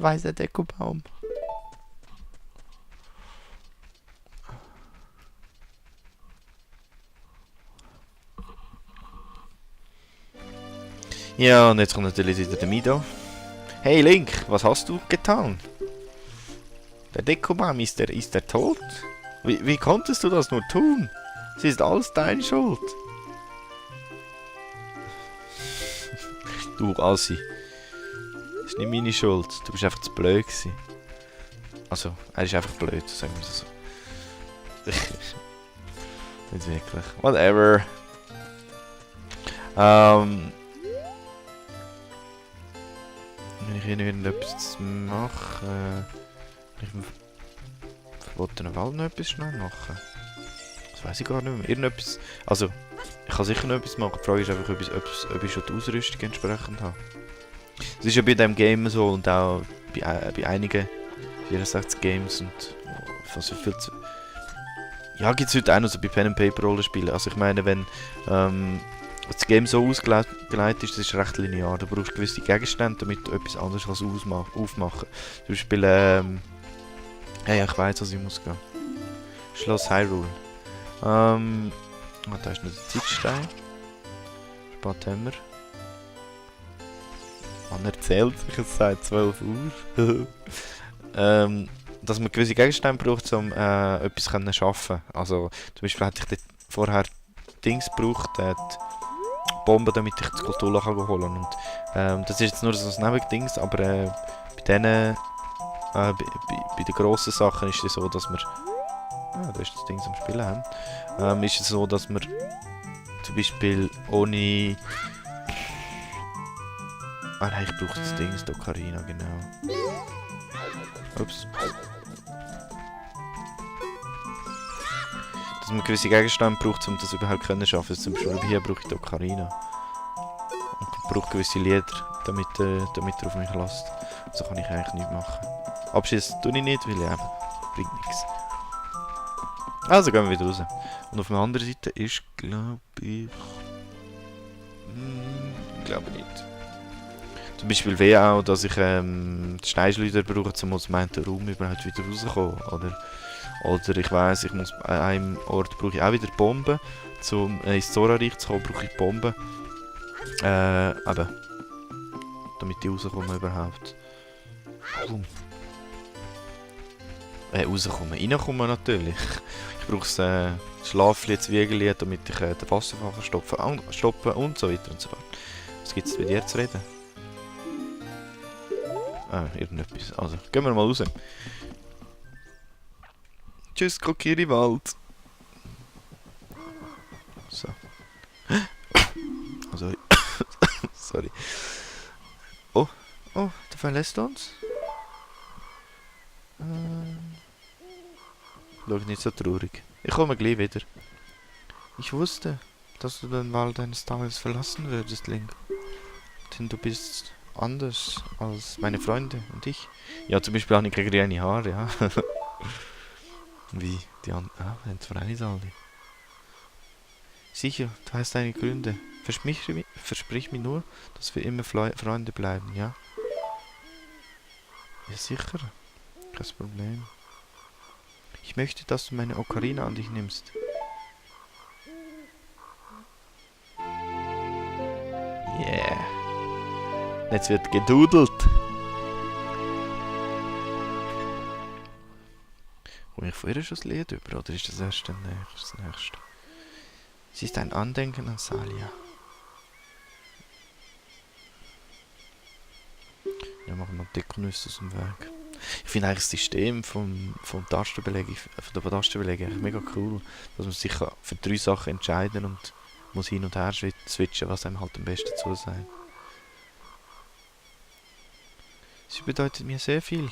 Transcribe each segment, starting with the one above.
weißer Dekobaum. Ja, und jetzt kommt natürlich wieder der Mido. Hey Link, was hast du getan? Der Dekobaum, ist der tot? Wie konntest du das nur tun? Es ist alles deine Schuld. Du Assi. Das ist nicht meine Schuld. Du bist einfach zu blöd gewesen. Also, er ist einfach blöd, sagen wir es so. Nicht wirklich. Whatever. Wenn ich irgendetwas mache... Ich wollte den Wald noch etwas schnell machen. Das weiß ich gar nicht mehr. Irgendetwas... Also, ich kann sicher noch etwas machen. Die Frage ist einfach, ob ich schon die Ausrüstung entsprechend habe. Es ist ja bei diesem Game so und auch bei einigen 64 Games und fast so viel zu... Ja, gibt es heute auch noch so bei Pen and Paper Rollenspielen. Also ich meine, wenn das Game so ausgelegt ist, das ist recht linear. Du brauchst gewisse Gegenstände, damit du etwas anderes aufmachen. Zum Beispiel, ja, ich weiß, was ich muss gehen. Schloss Hyrule. Da ist noch der Zeitstein. Spät haben wir. Man erzählt sich, es sei 12 Uhr. Dass man gewisse Gegenstände braucht, um etwas zu schaffen. Also zum Beispiel hätte ich dort vorher Dings gebraucht, die Bomben, damit ich die Skulptur holen kann. Und das ist jetzt nur so ein Nebendings, aber bei den grossen Sachen ist es so, dass wir... da ist das Ding am Spielen haben. Ist es so, dass wir zum Beispiel ohne... nein, ich brauche das Ding, das Ocarina, genau. Ups. Dass man gewisse Gegenstände braucht, um das überhaupt zu schaffen. Zum Beispiel hier brauche ich die Ocarina. Und ich brauche gewisse Lieder, damit er auf mich lässt. So kann ich eigentlich nichts machen. Abschießen tue ich nicht, weil eben, bringt nichts. Also gehen wir wieder raus. Und auf der anderen Seite ist, glaube ich... glaube nicht. Zum Beispiel wäre auch, dass ich die Steinschleuder brauche, um aus meinem Raum überhaupt wieder rauszukommen. Oder ich weiss, ich muss an einem Ort brauche ich auch wieder Bomben. Um ins Zora-Reich zu kommen, brauche ich Bomben. Eben. Damit die rauskommen überhaupt. Rauskommen. Reinkommen natürlich. Ich brauche das Schlafli, Zwiegeli, damit ich den Wasserfall stoppen und so weiter und so fort. Was gibt es mit dir zu reden? Irgendetwas. Also, gehen wir mal raus. Tschüss, Kokiri-Wald. So. Oh, sorry. Sorry. Oh, der verlässt uns. Schau nicht so traurig. Ich komme gleich wieder. Ich wusste, dass du den Wald eines Tages verlassen würdest, Link. Denn du bist anders als meine Freunde und ich. Ja, zum Beispiel habe ich keine grüne Haare, ja. Wie die anderen. Jetzt freilich alle. Sicher, du hast deine Gründe. Versprich mir nur, dass wir immer Freunde bleiben, ja? Ja, sicher. Kein Problem. Ich möchte, dass du meine Ocarina an dich nimmst. Yeah. Jetzt wird gedudelt. Komme ich vorher schon das Lied über, oder ist das erst das nächste? Es ist ein Andenken an Salia. Ja, machen wir Dekonüsse aus dem Weg. Ich finde eigentlich das System vom Tastenbelegen, von der Tastenbelegung eigentlich mega cool. Dass man sich für 3 Sachen entscheiden und muss hin und her switchen, was einem halt am besten zusagt. Sie bedeutet mir sehr viel.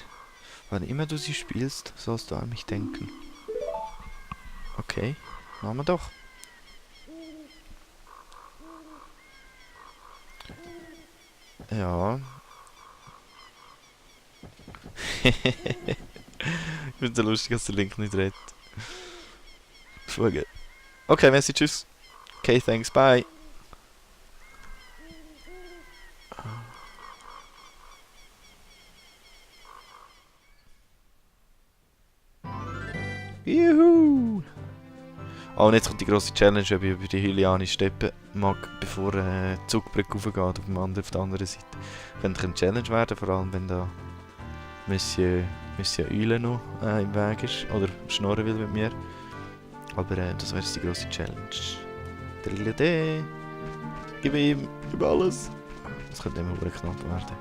Wann immer du sie spielst, sollst du an mich denken. Okay, machen wir doch. Ja. Ich finde es lustig, dass der Link nicht redet. Okay, merci, tschüss. Okay, thanks, bye. Juhu! Oh, und jetzt kommt die grosse Challenge, ob ich über die Hyliane steppen mag, bevor die Zugbrücke aufgeht auf der anderen Seite. Könnte eine Challenge werden, vor allem wenn da Monsieur Eule noch im Weg ist oder schnorren will mit mir. Aber das wäre die grosse Challenge. Drillede. Gib ihm, gib alles. Das könnte immer knapp werden.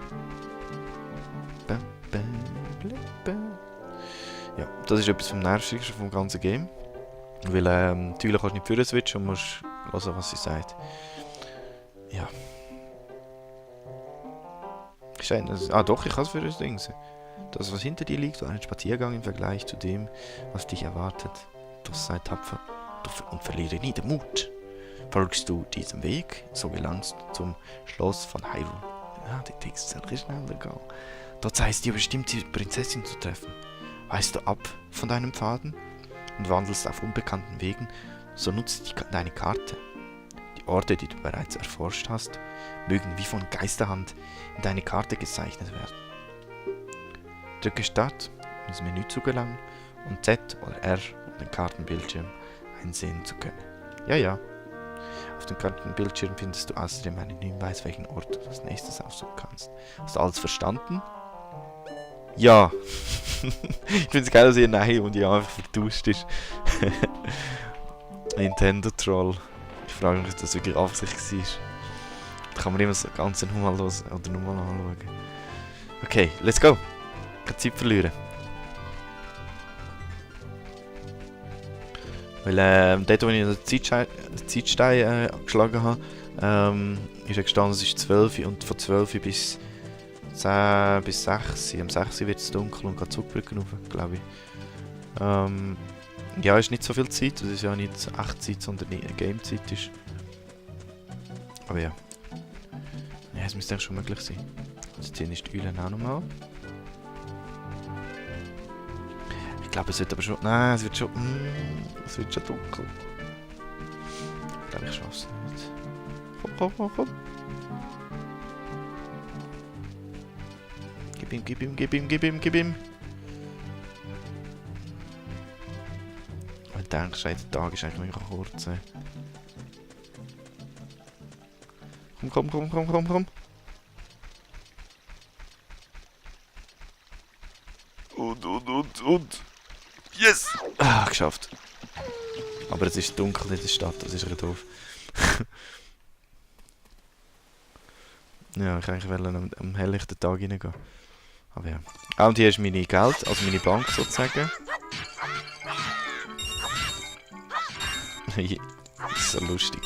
Ja, das ist etwas vom Nervigsten vom ganzen Game. Weil natürlich kannst du nicht führen switchen und musst hören, was sie sagt. Ja. Doch, ich kann es für das Ding sehen. Das, was hinter dir liegt, war ein Spaziergang im Vergleich zu dem, was dich erwartet. Doch sei tapfer und verliere nie den Mut. Folgst du diesem Weg, so gelangst zum Schloss von Hyrule. Ja, die Text soll schneller gehen. Dort sei es dir bestimmt, die Prinzessin zu treffen. Weißt du ab von deinem Pfaden und wandelst auf unbekannten Wegen, so nutzt deine Karte. Die Orte, die du bereits erforscht hast, mögen wie von Geisterhand in deine Karte gezeichnet werden. Drücke Start, um ins Menü zu gelangen, und Z oder R, um den Kartenbildschirm einsehen zu können. Ja. Auf dem Kartenbildschirm findest du außerdem einen Hinweis, welchen Ort du als nächstes aussuchen kannst. Hast du alles verstanden? Ja. Ich finde es geil, dass ihr Nein und Ja einfach vertauscht ist. Nintendo Troll. Ich frage mich, ob das wirklich absichtlich war. Da kann man immer so ganz nochmal los oder nochmal anschauen. Okay, let's go. Keine Zeit verlieren. Weil dort, wo ich den Zeitstein geschlagen habe, ist gestanden, es ist 12 und von 12 bis 10 bis 6. Am 6 wird es dunkel und geht Zugbrücken rauf, glaube ich. Ja, ist nicht so viel Zeit, das ist ja nicht Echtzeit, sondern Gamezeit ist. Aber ja. Ja, es müsste eigentlich schon möglich sein. Jetzt ziehen ist die Eulen auch nochmal. Ich glaube, es wird aber schon... Nein, es wird schon... es wird schon dunkel. Ich glaube, ich schaffe es nicht. Komm. Gib ihm. Ich denke, der Tag ist eigentlich mega kurz. Komm. Und. Yes! Ah, geschafft. Aber es ist dunkel in der Stadt, das ist ein bisschen doof. Ja, ich eigentlich am helllichten Tag reingehen. Aber ja. Ah, und hier ist meine Geld, also meine Bank sozusagen. Das ist so lustig.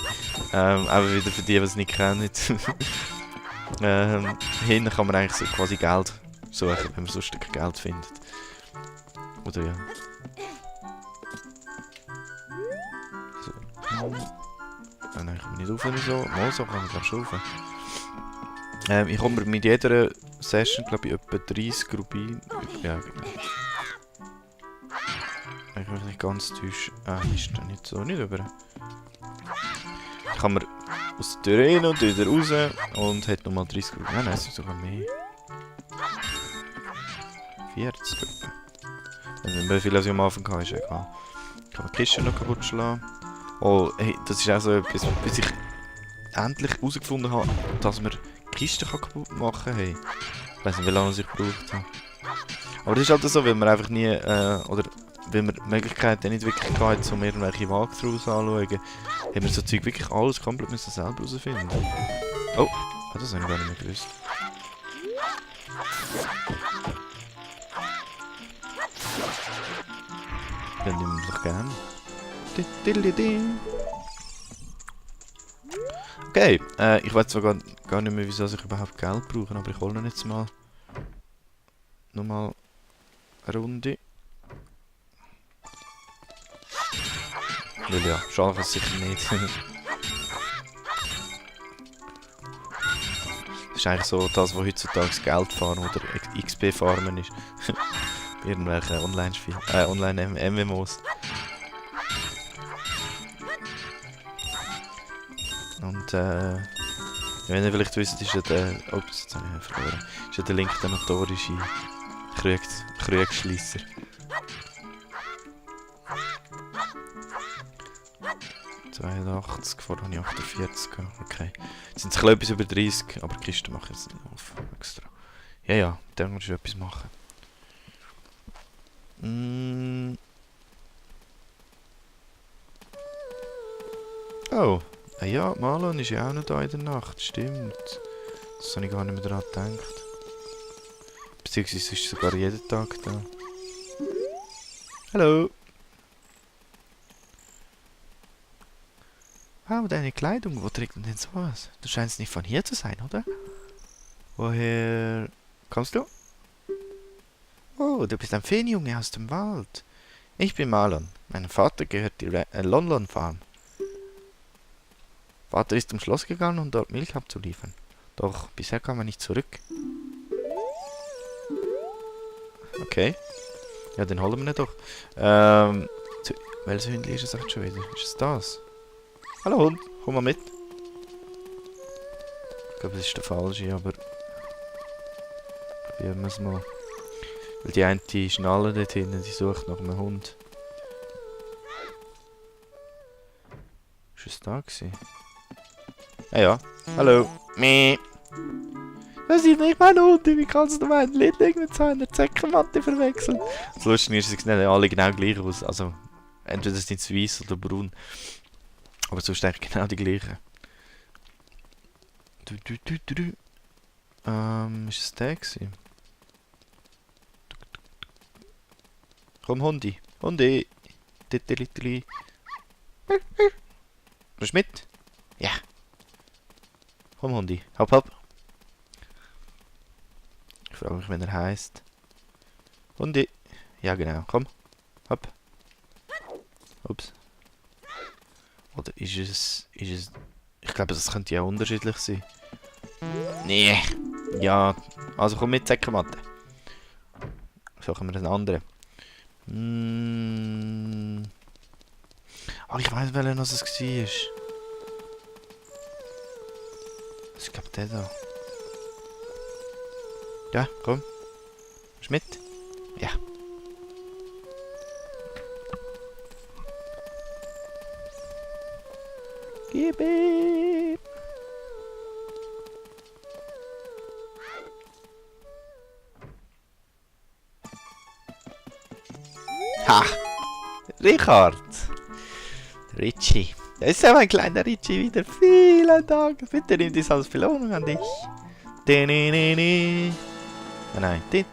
Aber wieder für die, die es nicht kennen. Hinten kann man eigentlich so quasi Geld suchen, wenn man so ein Stück Geld findet. Oder ja. So. Nein, ich komme nicht rauf, wenn ich so... Mal so kann ich glaube schon rauf. Ich komme mit jeder Session, glaube ich, etwa 30 Rubin. Ja, genau. Ich will nicht ganz täuschen. Ah, ist da nicht so, nicht über. Ich kann mir aus der Tür rein und wieder raus und hat nochmal 30 Rubin. Nein, es ist sogar mehr. 40 etwa. Also, wie viel ich am Anfang hatte, ist egal. Ich kann die Kiste noch kaputt schlagen. Oh, hey, das ist auch so etwas, bis ich endlich herausgefunden habe, dass man Kisten kaputt machen kann. Hey. Ich weiß nicht, wie lange ich gebraucht habe. Aber das ist halt so, weil man einfach nie, oder weil man die Möglichkeit nicht wirklich hatte, um irgendwelche Walkthroughs anzuschauen, haben wir so Zeug wirklich alles komplett müssen selber herausfinden. Oh, das habe ich gar nicht mehr gewusst. Dann nehmen wir doch gerne. Okay, ich weiß zwar gar nicht mehr, wieso ich überhaupt Geld brauche, aber ich hole noch jetzt mal nochmal eine Runde. Weil ja, schade kann es sicher nicht. Das ist eigentlich so das, was heutzutage Geld fahren oder XP farmen ist. Bei irgendwelchen Online-Spielen, Online-MMOs. Und wenn ihr vielleicht wisst, ist ja der... Ups, jetzt habe ich ihn verloren. Ist ja der Link der notorische Kriegsschliesser. 82, vorher habe ich 48. Okay. Jetzt sind es etwas über 30, aber die Kiste mache ich jetzt nicht auf. Extra. Ja, ja, dann musst du etwas machen. Oh. Ah ja, Marlon ist ja auch noch da in der Nacht. Stimmt. Das habe ich gar nicht mehr daran gedacht. Beziehungsweise ist sogar jeden Tag da. Hallo. Wow, deine Kleidung. Wo trägt man denn sowas? Du scheinst nicht von hier zu sein, oder? Woher kommst du? Oh, du bist ein Feenjunge aus dem Wald. Ich bin Marlon. Meinem Vater gehört die Lon Farm. Vater ist zum Schloss gegangen, um dort Milch abzuliefern. Doch bisher kam er nicht zurück. Okay. Ja, den holen wir doch. Welches Hündchen ist es echt schon wieder? Ist es das? Hallo Hund, komm mal mit. Ich glaube, das ist der falsche, aber... Probieren wir es mal. Weil die eine Schnalle dort hinten, die sucht nach einem Hund. Ist es da gewesen? Ah ja. Hallo. Meh. Das ist nicht mein Hund, wie kannst du meinen Liebling mit seiner Zeckenmatte verwechseln? Das Lustige ist, sie sehen alle genau gleich aus. Also, entweder sind sie weiß oder braun. Aber sonst eigentlich genau die gleichen. Ist es der gewesen? Komm, Hundi. Hundi. Titteli. Willst du mit? Ja. Komm, Hundi. Hopp, hopp. Ich frage mich, wenn er heißt. Hundi. Ja, genau. Komm. Hopp. Ups. Oder ist es... Ich glaube, das könnte ja unterschiedlich sein. Nee. Ja. Also komm mit, Zeckenmatte. Suchen wir einen anderen. Ah, ich weiß welchen was es war. Ich glaube der da. Ja, komm. Bist du mit? Ja. Gib ihm! Ha! Richard! Richie. Da ist ja mein kleiner Richie wieder. Vielen Dank. Bitte nimm dies als Belohnung an dich. Oh nein. Ist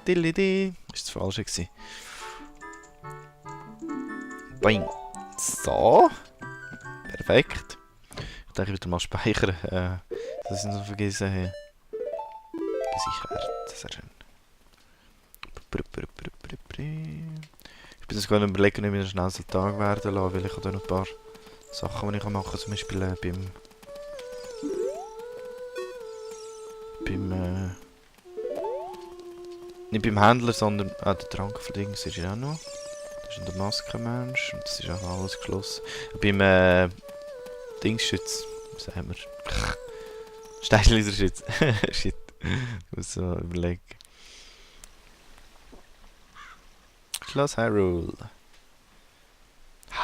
das falsch gewesen. Boing. So. Perfekt. Ich denke, ich wieder mal speichern. Das ist noch vergessen. Gesichert. Sehr schön. Ich bin jetzt gerade überlegen, ob ich schnell so Tag werden lassen, weil ich habe da noch ein paar Sachen, die ich machen kann. Zum Beispiel nicht beim Händler, sondern der Trankverlings ist ja auch noch. Das ist der Maskenmensch und das ist auch alles geschlossen. Beim Dingsschütz, was sagen wir? Steinschließerschütz. Shit. Ich muss so überlegen. Schloss Hyrule.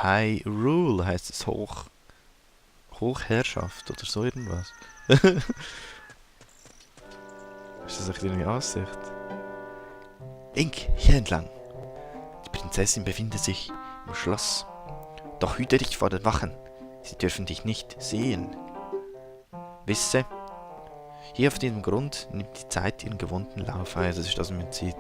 Hyrule heisst es Hochherrschaft oder so irgendwas. Ist das echt irgendwie Aussicht? Link, hier entlang. Die Prinzessin befindet sich im Schloss. Doch hüte dich vor den Wachen. Sie dürfen dich nicht sehen. Wisse, hier auf diesem Grund nimmt die Zeit ihren gewohnten Lauf. Also das ist das, was man sieht.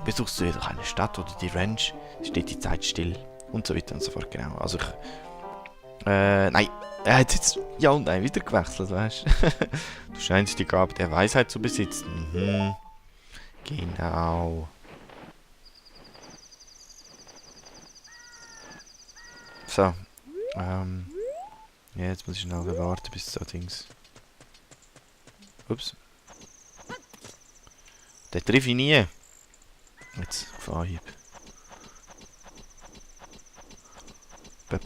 Besuchst du jedoch eine Stadt oder die Ranch, steht die Zeit still. Und so weiter und so fort, genau. Also nein. Er hat jetzt ja und nein wieder gewechselt, weißt du? Du scheinst die Gabe der Weisheit zu besitzen. Mhm. Genau. So. Ja, jetzt muss ich schnell warten bis so Dings. Ups. Den treffe ich nie. Jetzt auf Anhieb. Wir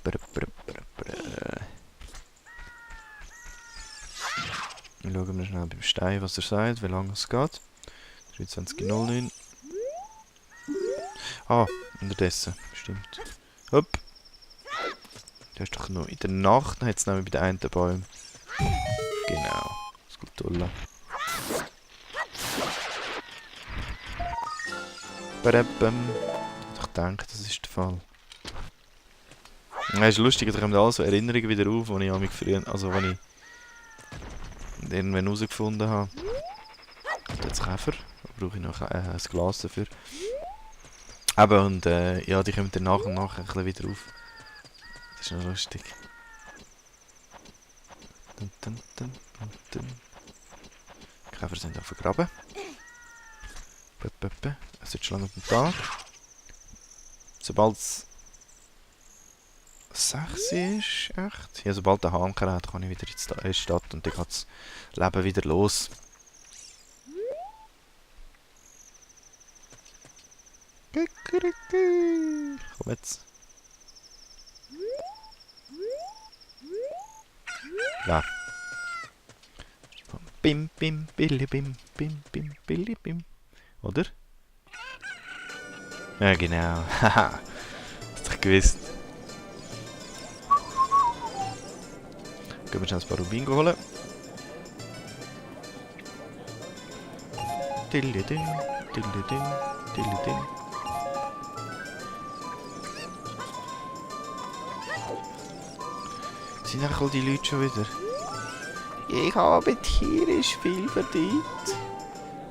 schauen wir schnell beim Stein, was er sagt, wie lange es geht. 23:09. Ah, unterdessen. Stimmt. Hopp. Da ist doch noch in der Nacht, hat es nämlich bei den einen Bäumen. Genau. Skutulla. Ich denke, das ist der Fall. Ja, ist lustig, da kommen all so Erinnerungen wieder auf, die ich an mich früher, also wenn ich irgendwann herausgefunden habe. Jetzt Käfer, da brauche ich noch ein Glas dafür. Aber und ja, die kommen dann nach und nach ein bisschen wieder auf. Das ist noch lustig. Die Käfer sind auch vergraben. Es ist schon lange am Tag. Sobald es 6 ist, echt? Ja, sobald der Hahn kräht, kann ich wieder in die Stadt und dann geht das Leben wieder los. Komm jetzt. Ja. Bim, bim, billi, bim, bim, bim, billi, bim. Oder? Ja, genau. Haha. Hast du gewusst. Gehen wir schnell ein paar Rubin holen. Dillidin, dillidin, dillidin. Sind eigentlich all die Leute schon wieder? Ich habe tierisch viel verdient.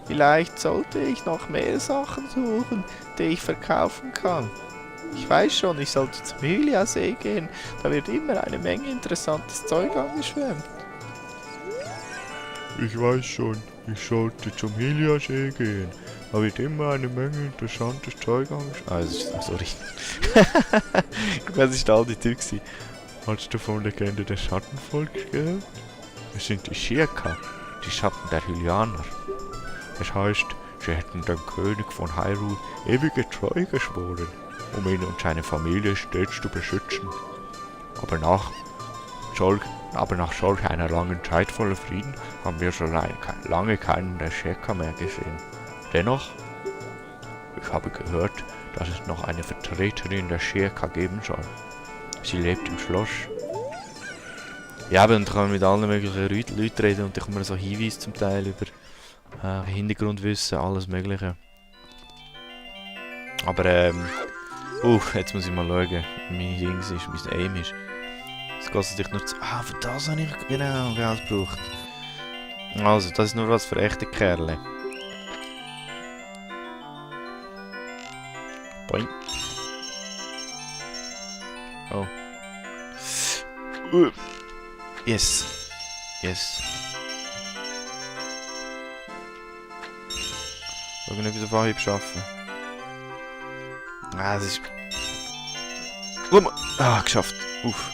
Vielleicht sollte ich noch mehr Sachen suchen, die ich verkaufen kann. Ich weiß schon, ich sollte zum Hylia-See gehen. Da wird immer eine Menge interessantes Zeug angeschwemmt. Ich weiß schon, ich sollte zum Hylia-See gehen. Da wird immer eine Menge interessantes Zeug angeschwemmt. Ah, sorry. Das war der alte Typ. Hast du von der Legende des Schattenvolks gehört? Es sind die Shirka, die Schatten der Hylianer. Es heißt, sie hätten dem König von Hyrule ewige Treue geschworen, um ihn und seine Familie stets zu beschützen. Aber nach solch einer langen Zeit voller Frieden haben wir schon lange keinen der Shirka mehr gesehen. Dennoch, ich habe gehört, dass es noch eine Vertreterin der Shirka geben soll. Sie lebt im Schloss. Ja, und dann kann man mit allen möglichen Leuten reden und dann kommt man so Hinweise zum Teil über Hintergrundwissen, alles mögliche. Aber jetzt muss ich mal schauen, wie mein Dings ist, mein Aim ist. Es geht natürlich nur zu... Ah, für das habe ich genau Geld gebraucht. Also, das ist nur was für echte Kerle. Boing. Oh. Yes. Yes. Irgendetwas auf Anhieb schaffen. Ah, das ist... Ah, geschafft. Uff.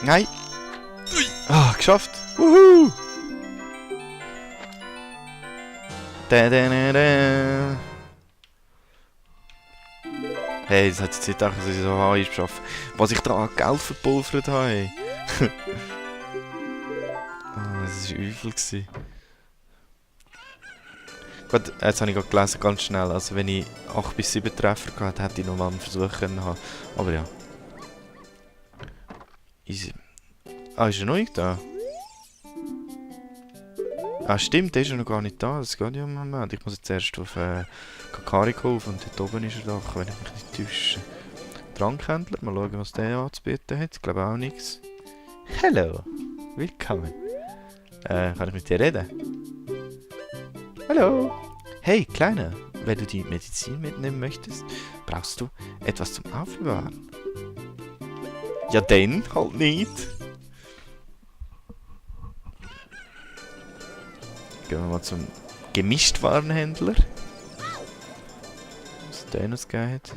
Nein. Ah, geschafft. Wuhu. Hey, das hat jetzt nicht gedacht, dass ich so Anhieb schaffe. Was ich da an Geld verpulvert habe. Das war übel. Gut, jetzt habe ich gerade gelesen, ganz schnell. Also wenn ich 8 bis 7 Treffer gehabt hätte ich noch mal einen Versuch können haben. Aber ja. Easy. Ah, ist er noch nicht da? Ah stimmt, der ist ja noch gar nicht da. Das geht ja im Moment. Ich muss jetzt erst auf Kakari kaufen und dort oben ist er doch, wenn ich mich nicht täusche. Trankhändler, mal schauen, was der anzubieten hat. Ich glaube auch nichts. Hallo, willkommen. Kann ich mit dir reden? Hallo. Hey, Kleiner, wenn du die Medizin mitnehmen möchtest, brauchst du etwas zum Aufbewahren. Ja, dann halt nicht. Gehen wir mal zum Gemischtwarenhändler. Was der noch geht.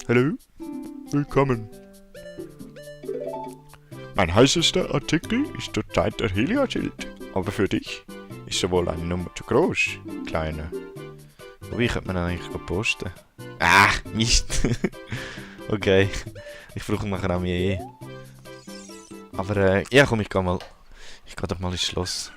Hallo, willkommen. Mein heißester Artikel ist zurzeit der Hylia-Schild. Aber für dich ist er wohl eine Nummer zu groß, Kleiner. Wobei, könnte man eigentlich posten. Ah, Mist. Okay, ich brauche nachher auch mehr. Aber ja, komm, ich gehe doch mal ins Schloss.